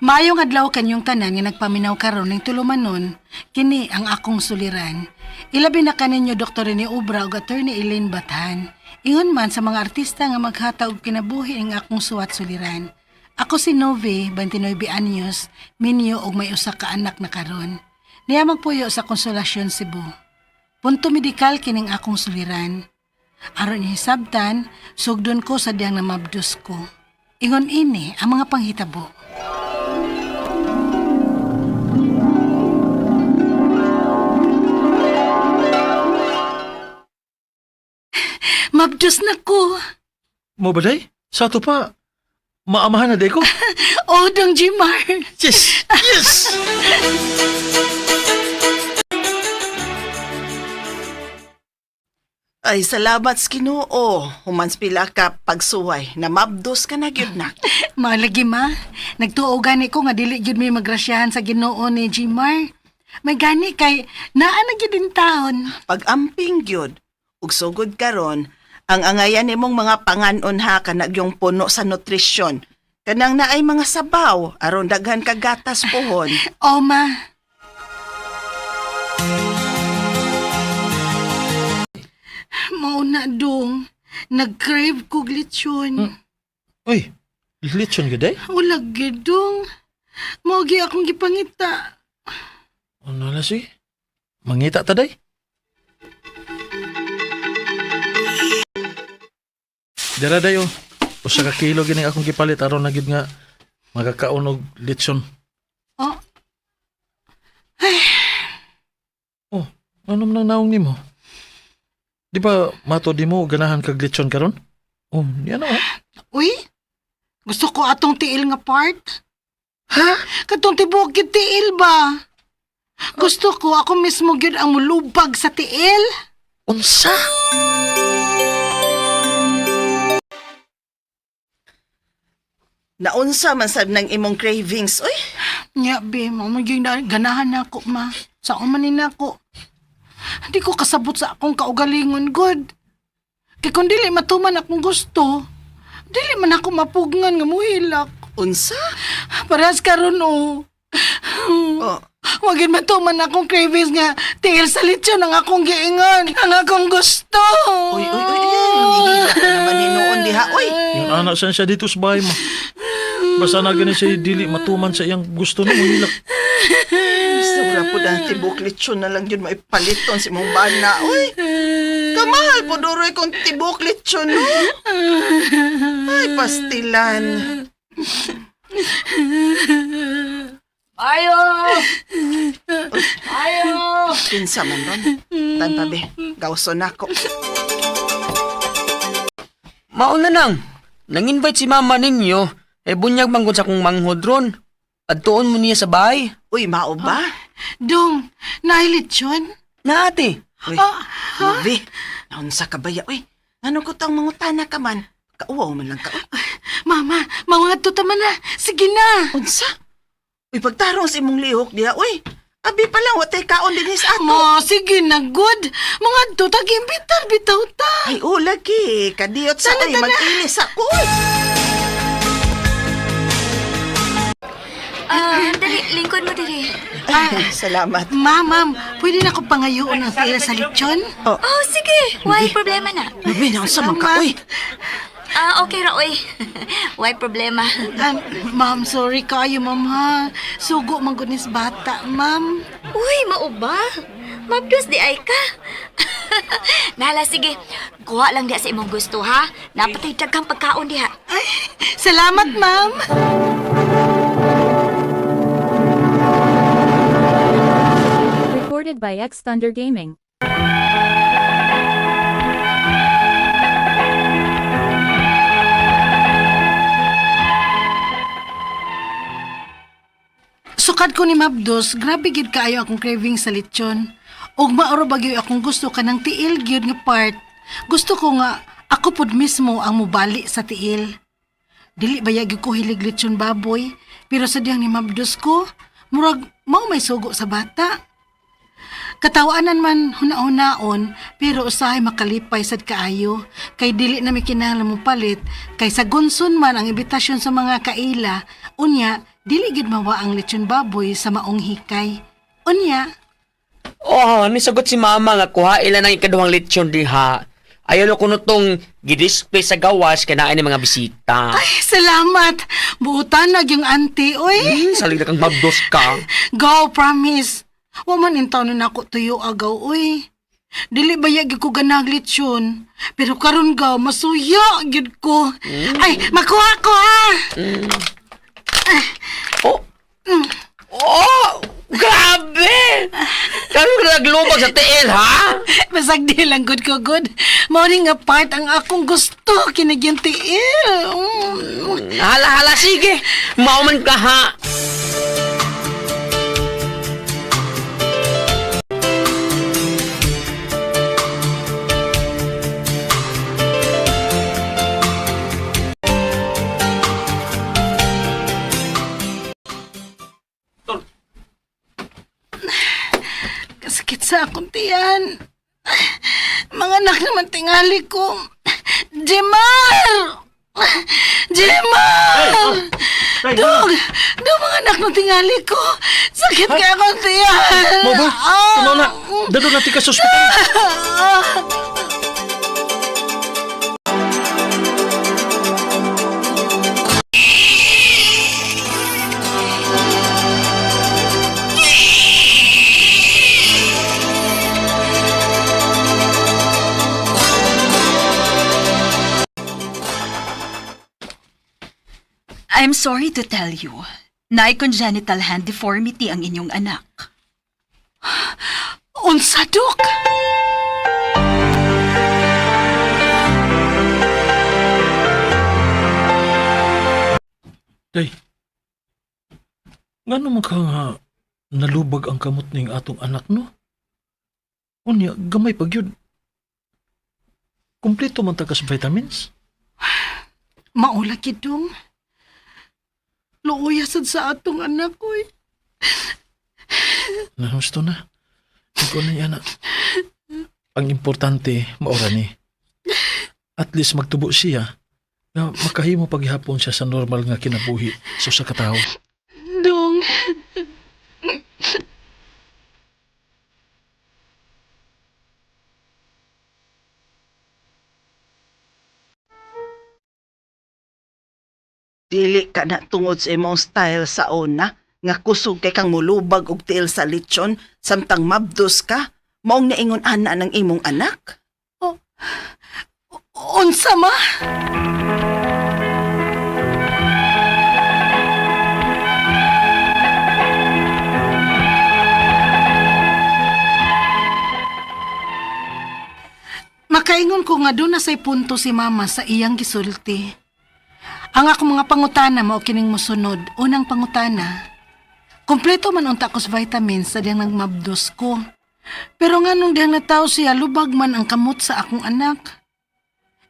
Maayong adlaw kanyong tanan nga nagpaminaw karon ning tulumanon, kini ang akong suliran. Ilabi na kaninyo Dr. Rene Obra ug Attorney Elaine Bathan. Ingon man sa mga artista nga maghata og kinabuhi ang akong suwat suliran. Ako si Novi, 29 anyos, minyo og may usa ka anak na karon. Niya magpuyo sa Konsolasyon Cebu. Punto medikal kining akong suliran. Aron niya hisabtan, sugdon ko sa diyang namabdos ko. Ingon ini ang mga panghitabo. Mabdos na ko. Mo ba day? Sa ato pa, maamahan na day ko. Oh, Dong Jimar. Yes! Yes! Ay, salamat sa Ginoo. Humans pila ka pagsuway. Namabdos ka na gyud na. Malagi ma. Nagtuo gani ko nga dili gyud may magrasyahan sa Ginoo ni Jimar. May gani kay naa na gyud in taon. Pag-amping gyud ug sugod karon, ang angayan nimong mga panganon ha kanag yung puno sa nutrisyon. Kanang naay mga sabaw aron daghan ka gatas pohon. Oh, ma. Mauna dong. Nag-crave ko lechon. Uy, lechon ka day? Wala gyud dong. Mao gyud akong gipangita. Ano na si? Mangita ta day? Dara dayo. Usa ka kilo gini akong gipalit aron na gyud nga magakaon og lechon. Oh, Oh, ano man ang naong nimo? Di ba mato di mo ganahan kag lechon karon? Oh, yan oh. uy. Gusto ko atong tiil nga part. Ha? Katong tibuok gyud tiil ba? Gusto ko ako mismo gyud ang mulubag sa tiil. Unsa? Naunsa man sad nang imong cravings. Uy, Nya be, mo mo gyud na ganahan na ako ma. Sa man ni nako. Hindi ko kasabot sa akong kaugalingon good. Kay kung dili matuman akong gusto, dili man ako mapugngan nga muhilak. unsa? Parehas karon oh. Oh, Wagin matuman akong cravings nga tiil sa lechon ang akong giingon, ang akong gusto. uy, uy, uy, uy. Nihila ka naman hinuon diha. Uy, Yung anak saan siya dito sa bahay mo. Basta na gani siya dili matuman sa iyang gusto na muhilak. sobra po ang tibok lechon na lang yun maipaliton si mong bana. Uy, kamahal po duroy kung tibok lechon, no? Ay, pastilan. Ayo! Ayo! Kinsa man ron. Tan pa be, gawson nako. Mauna nang. Nang-invite si mama ninyo, eh bunyag manggod sa kong manghod ron. Adtuon mo niya sa bahay. Uy, mao ba? Dong, nailitsyon? Na ate, Uy, Novi, naunsa ka ba ya? Uy, ano ko tang mangutana ka man? Kauwaw man lang ka. Uy, Mama, mga tama na. Sige na. unsa? Uy, pagtarong sa imong lihok diha, uy. Abi pa lang, watay kaon din sa ato. Ma, sige na, good. Mga to, tag-imbitar, bitaw ta. Ay, oh, lagi. Kadiyot sa Tana, uy, tana. mag-ilis ako. Uy. Ah, dali, lingkod mo dali. Ay, salamat. Ma, ma'am, pwede na ko pangayoon ang tiil sa lechon? Oh, sige. Why problema na? Novi, naunsa man ka, uy. Ah, okay ra oy. Why problema? Ma'am, sorry kayo, ma'am, ha. Sugo man gud nis bata, ma'am. Uy, mao ba? Mabdos di ay ka. Nala, sige. Kuha lang diha sa imong gusto, ha? Napatay daghang pagkaon diha. Ay, salamat, ma'am. Recorded by X Thunder Gaming. Sukad ko ni Mabdos, grabe gid kaayo akong craving sa lechon. Ug mauro ba gyud akong gusto kanang tiil gyud nga part. Gusto ko nga ako pud mismo ang mubali sa tiil. Dili ba gyud ko hilig lechon baboy, pero sa diyang ni Mabdos ko, murag mao may sugo sa bata. Katawanan man huna-hunaon pero usahay makalipay sad kaayo kay dili na mi kinahanglan mo palit kay sa gunson man ang imbitasyon sa mga kaila, unya dili gid mawa ang lechon baboy sa maong hikay. Unya, Oh, nisagot si mama nga kuha ila ng ikaduhang lechon diha. Ayaw ko tong gidisplay sa gawas kay naa ni mga bisita. Ay, salamat. Buutan na yung auntie, oy. Salig na kang mabdos ka. Go, promise. Wa man intaw na nako tuyo agaw, oy. Dili ba yagi ko ganag lechon? Pero karon gaw, masuya gyud ko. Ay, makuha ko ha. Oh. Oh! Grabe! Karon ka naglubag sa tiil, ha? Basag di lang good ko good. Mao ni nga part ang akong gusto kini gyud tiil. Hala, hala, sige. Mauman ka, ha? Kasakit sa akong tiyan. Mga anak naman tingali ko. Jemar! Jemar! Dog! Dog, mga anak ng tingali ko. Sakit ka akong tiyan. Mo ba? Ah! Tumaw na. Dado na tika sa ospital. I'm sorry to tell you, na congenital hand deformity ang inyong anak. Unsa, Dok? Day. Ngano man ka nga nalubag ang kamot ning atong anak no? Unya, gamay pag yun. Kompleto man ta ka sa vitamins. Maula kidong. Luoya sad sa atong anak ko. Nahusto na. Ikaw na yan. Ang importante, maura ni. At least magtubo siya na makahimo paghihapon siya sa normal nga kinabuhi sa usa ka tawo. Dong. Dili ka na tungod sa imong style sa una nga kusog kay kang mulubag og tiil sa lechon samtang mabdos ka, maong naingon ana ng imong anak. Unsa ma? Makaingon ko nga doon na say punto si mama sa iyang gisulti. Ang akong mga pangutana mao kining mosunod. Unang pangutana, kompleto man unta ko sa vitamins sa diyang nagmabdos ko. Pero nga nung diyang nataw siya, lubag man ang kamot sa akong anak.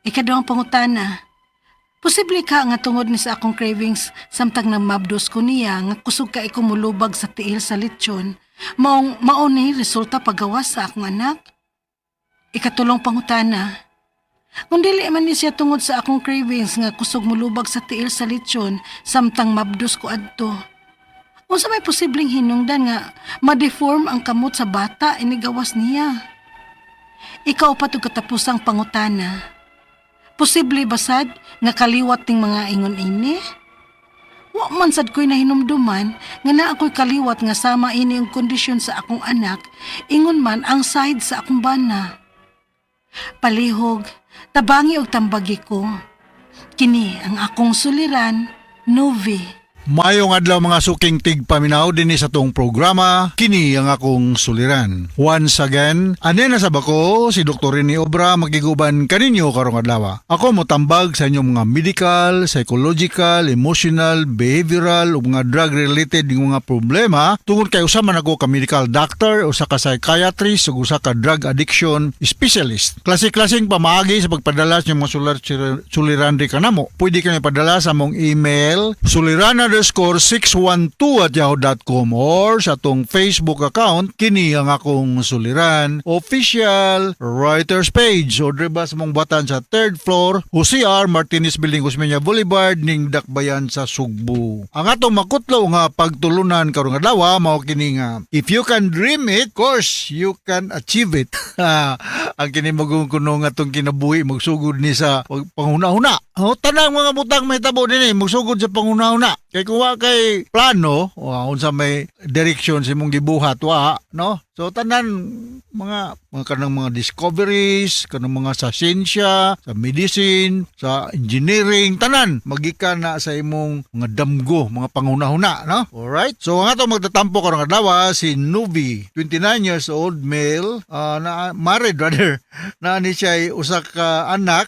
Ikaduhang pangutana, posible ka nga tungod ni sa akong cravings samtang nagmabdos ko niya nga kusog ka iko mulubag sa tiil sa lechon, maong mao ni resulta paggawas sa akong anak. Ikatulong pangutana, kung dili man ni siya tungod sa akong cravings nga kusog mulubag sa tiil sa lechon samtang mabdos ko adto. Unsa may posibleng hinungdan nga ma-deform ang kamot sa bata inigawas niya. Ikaw pa tug katapusang pangutana. Posible ba sad nga kaliwat ning mga ingon ini? Wa man sad ko'y nahinumduman nga naa ko'y kaliwat nga sama ini ang kondisyon sa akong anak, ingon man ang side sa akong bana. Palihog, tabangi og tambagi ko. Kini ang akong suliran, Novi. Mayong adlaw mga suking tigpaminaw dinhi sa tong programa, kini ang akong suliran. Once again, ane na sa bako si Dr. Rene Obra magiguban kaninyo karong adlaw. Ako motambag sa inyong mga medical, psychological, emotional, behavioral ug mga drug-related nga mga problema tungod kay usa man ako ka medical doctor, usa ka psychiatrist ug usa ka drug addiction specialist. Klase-klaseng pamaagi sa pagpadala sa inyong mga suliran di kanamo. Pwede kami padala sa among email, Nubi_612@yahoo.com or sa atong Facebook account, Kini Ang Akong Suliran Official Writers Page, o diri ba sa mong batan sa third floor, Jose R. Martinez Building, Osmeña Boulevard, ning Dakbayan sa Sugbo. Ang atong makutlo nga pagtulunan karong adlaw mao kini nga, if you can dream it, course you can achieve it. Ang kini magong kuno nga atong kinabuhi magsugod ni sa panghuna-huna. Oh, tanang mga butang mahitabo dinhi magsugod sa panghuna-huna. Kay kung wa kay plano, o unsa may direction sa imong gibuhat, wa, no? So tanan mga kanang mga discoveries, kanang mga sa siyensya, sa medicine, sa engineering, tanan magikan na sa imong mga damgo, mga panghuna-huna, no? Alright? So ang atong magtatampo karong adlaw si Nubi, 29 years old male, na married rather, na ni siya ay usa ka anak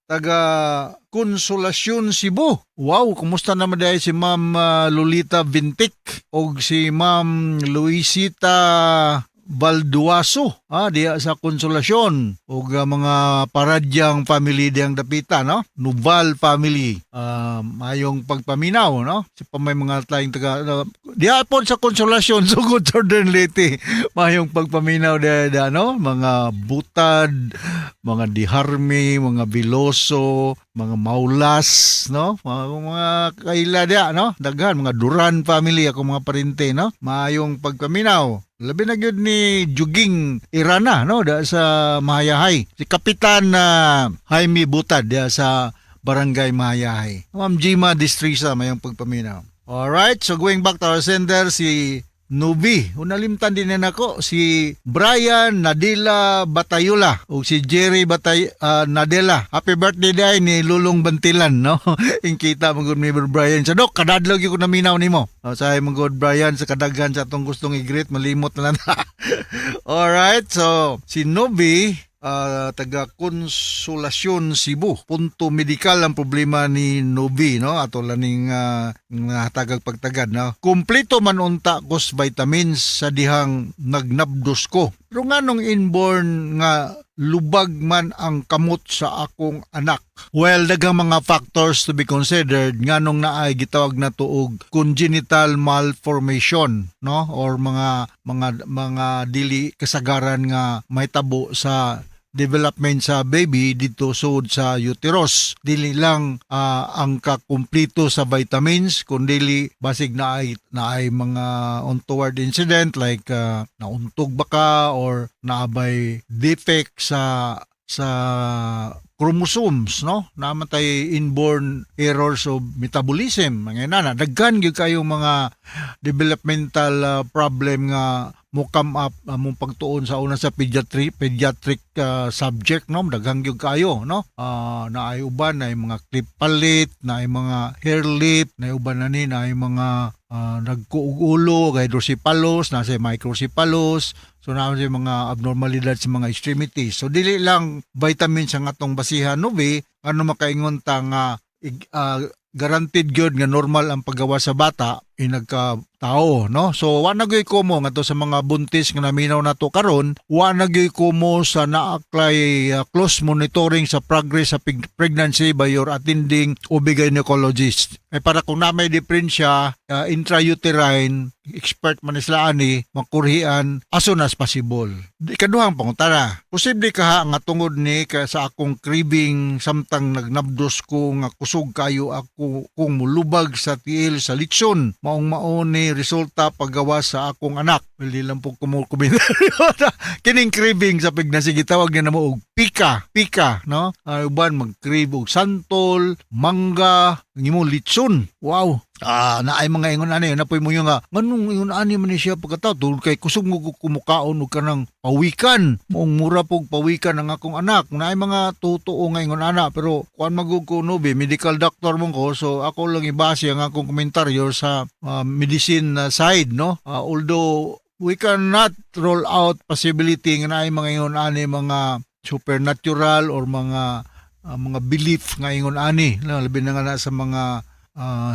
taga Consolacion, Cebu. Wow, kumusta naman dahil si Ma'am Lolita Vintic o si Ma'am Luisita Valduaso, diya sa Consolacion ug mga Paradyang family diyang dapita, no? Nuval family, mayong pagpaminaw, no? Si pa may mga tayong taga diya po sa Consolacion, sugod Southern Leyte, mayong pagpaminaw diya, diya, no? Mga Butad, mga Diharmi, mga Biloso, mga Maulas, no? Mga kaila diya, no? Daghan mga Duran family, ako mga parente, no? Maayong pagpaminaw. Labi na gyud ni Juging Irana, no? Da sa Mahayahay. Si Kapitan na Jaime Butad diya sa Barangay Mahayahay. Ma'am Jima Distrisa, mayong pagpaminaw. Alright, so going back to our sender, si Nubi. Unalimtan din na nako si Brian Nadila Batayula o si Jerry Batay Nadela. Happy birthday day ni Lulong Bantilan, no? Inkita mo gud ni Brian. Sa dok kadadlog gyud ko naminaw nimo. O, say mo gud Brian sa kadaghan sa atong gustong i-greet, malimot na lang. Alright, so si Nubi, taga Consolacion, Cebu. Punto medikal ang problema ni Nobi, no? Ato laning hatagag pagtagad, no? Kumpleto man unta kos vitamins sa dihang nagnabdos ko. Pero nganong inborn nga lubag man ang kamot sa akong anak? Well, daghang mga factors to be considered nganong naay gitawag na tuog congenital malformation, no? Or mga dili kasagaran nga mahitabo sa development sa baby dito sud sa uterus. Dili lang ang kakumplito sa vitamins, kundi basig na ay mga untoward incident like nauntog ba ka or naabay defect sa chromosomes, no? Namatay, inborn errors of metabolism, mga inana. Daghan gyud kayo mga developmental problem nga mo come up mong pagtuon sa una sa pediatric subject, no? Daghan gyud kayo, no? Naay uban na mga cleft palate, naay mga hare lip, naay uban na ni naay mga nagkuog ulo, hydrocephalus, nasa microcephalus. So naa sa mga abnormalidad sa mga extremities. So dili lang vitamins ang atong basihan, no? Be ano makaingon ta nga guaranteed gyud nga normal ang paggawa sa bata inagka tao, no? So wa na gyud komo ngadto sa mga buntis nga naminaw nato karon, wa na gyud komo sa naaklay close monitoring sa progress sa pregnancy by your attending OB gynecologist. Ay para kung na may diferensya intrauterine, expert man sila ani, makurhian as soon as possible. Ikaduhang pangutana, posible kaha nga tungod ni ka sa akong craving samtang nagnabdos ko nga kusog kayo ako kung mulubag sa tiil sa litson, maong mao ni resulta paggawa sa akong anak? Well, di lang po kumukomentaryo. Kining craving sa pregnancy gitawag niya na mo og pika, pika, no? Ay, uban mag-crave og santol, mangga, ang imong litson. Wow. Naay mga ingon ani, napoy mo yung nga, nganong ingon ani man ni siya pagkatao, tungod kay kusog mo kumukaon og kanang pawikan. Maong mura pog pawikan ang akong anak. Naay mga totoo nga ingon ana, pero kuan magug ko, no, be, medical doctor mo ko, so ako lang ibase ang akong komentaryo sa medicine side, no? Although we cannot roll out possibility nga naay mga ingon ani, mga supernatural or mga belief nga ingon ani, no, labi na nga na sa mga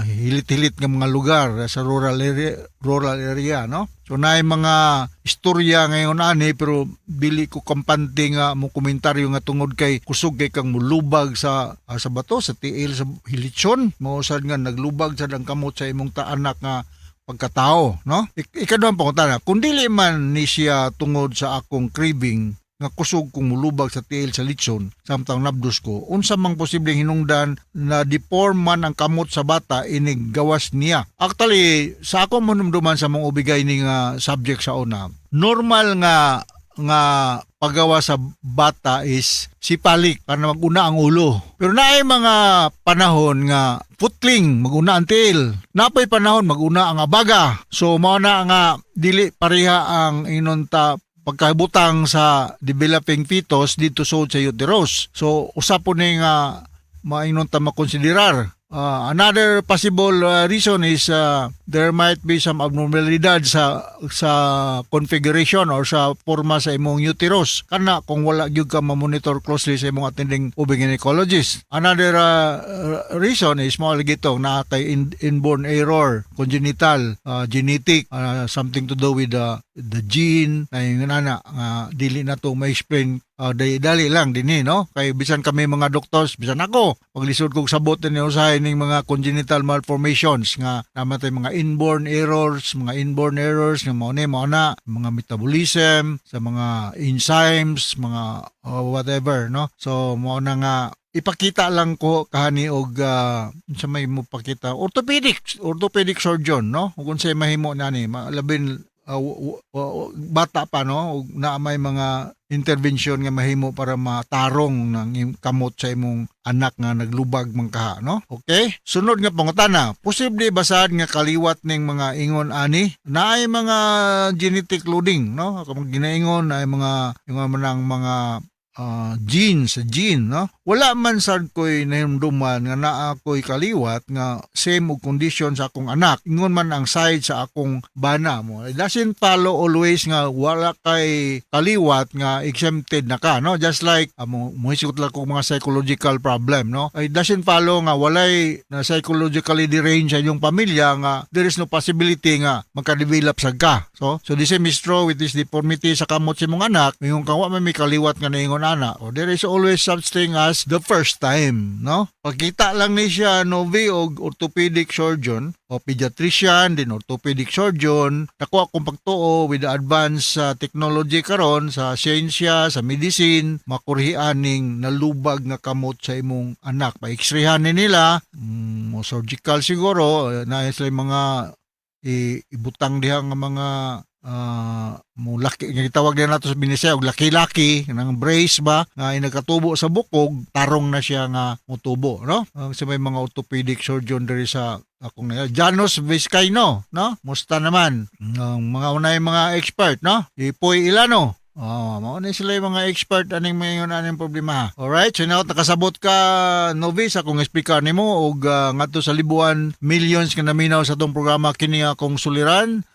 hilit-hilit nga mga lugar sa rural area, no? So naay mga istorya ngayon ani, pero dili ko kampante nga mo komentaryo nga tungod kay kusog kay kang mulubag sa bato sa tiil sa hilitson, mao sad nga naglubag sad ang kamot sa imong taanak nga pagkatao, no? Ikaduhang pangutana, kung dili man ni siya tungod sa akong craving nga kusog kong mulubag sa tiil sa litson samtang nabdos ko, unsa mang posibleng hinungdan na deform man ang kamot sa bata inig gawas niya? Actually, sa akong manumduman sa mong ubigay ni nga subject sa una, normal nga nga paggawa sa bata is cephalic para maguna ang ulo. Pero naay mga panahon nga footling, maguna ang tiil. Napay panahon maguna ang abaga. So mao na nga dili pareha ang inonta pagkabutang sa developing fetus dito sa uterus. So usa po ni nga maingon ta makonsiderar. Another possible reason is there might be some abnormalidad sa configuration or sa forma sa imong uterus. Kana kung wala gyud ka ma-monitor closely sa imong attending OB gynecologist. Another reason is mao lagi to na kay inborn error, congenital, genetic, something to do with the gene na yung nana nga dili na to ma-explain dali lang dinhi, no, kay bisan kami mga doctors, bisan ako, paglisod kog sabot ni usahay ning mga congenital malformations nga namatay, mga inborn errors, mga inborn errors nga mao ni mao na mga metabolism sa mga enzymes, mga whatever, no? So mao na nga ipakita lang ko kahani og sa may mo pakita orthopedic orthopedic surgeon, no, kung unsay mahimo nani, labin bata pa, no, ug naa may mga intervention nga mahimo para matarong ng kamot sa imong anak nga naglubag man kaha, no? Okay, sunod nga pangutana: posible ba sad nga kaliwat ning mga ingon ani? Naay mga genetic loading, no? Kung ginaingon ay mga ingon man ang mga gene sa gene, no? Wala man sad ko'y nahinumduman nga naa ko'y kaliwat nga same og condition sa akong anak, ingon man ang side sa akong bana mo. It doesn't follow always nga wala kay kaliwat nga exempted na ka, no? Just like mo mohisgot lang kog mga psychological problem, no? It doesn't follow nga walay na psychologically deranged sa inyong pamilya nga there is no possibility nga magka-develop sad ka. So the same is true with this deformity sa kamot sa imong anak. Ingon ka wa man may kaliwat nga naingon ana. O there is always such thing as the first time, no? Pagkita lang ni siya Novi og orthopedic surgeon o pediatrician din orthopedic surgeon. Nakuha akong pagtuo with the advanced technology karon sa siyensya, sa medicine, makurhian ning nalubag nga kamot sa imong anak. Pa-x-rayhan ni nila, mo surgical siguro, na sila yung mga ibutang diha nga mga mo laki nga gitawag diha nato sa Binisaya og laki-laki ng brace ba nga nagkatubo sa bukog, tarong na siya nga motubo, no? Ang sa may mga orthopedic surgeon diri sa akong na Janos Vizcaino, no? Musta naman ang mga unay mga expert, no? Ipoy Ilano. Oh, mao ni sila yung mga expert aning mayon aning problema. Alright, so now nakasabot ka, Novi, sa akong speaker nimo og ngadto sa libuan millions nga naminaw sa atong programa, kini akong suliran.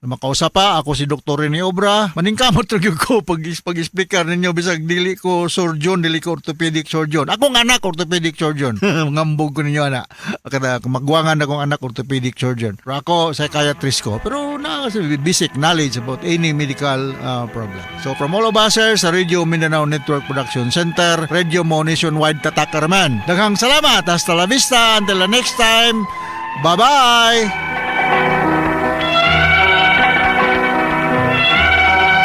Makausap pa ako si Dr. Rene Obra. Maningkamot ra gyud ko pag speaker ninyo bisag dili ko surgeon, dili ko orthopedic surgeon. Akong anak orthopedic surgeon. Ngambog ko ninyo ana. Kada magwangan akong anak orthopedic surgeon. Pero ako psychiatrist ko. Pero na basic knowledge about any medical problem. So from all of us here sa Radio Mindanao Network Production Center, Radio Mo Nationwide Tatakaraman. Daghang salamat. Hasta la vista. Until the next time. Bye-bye.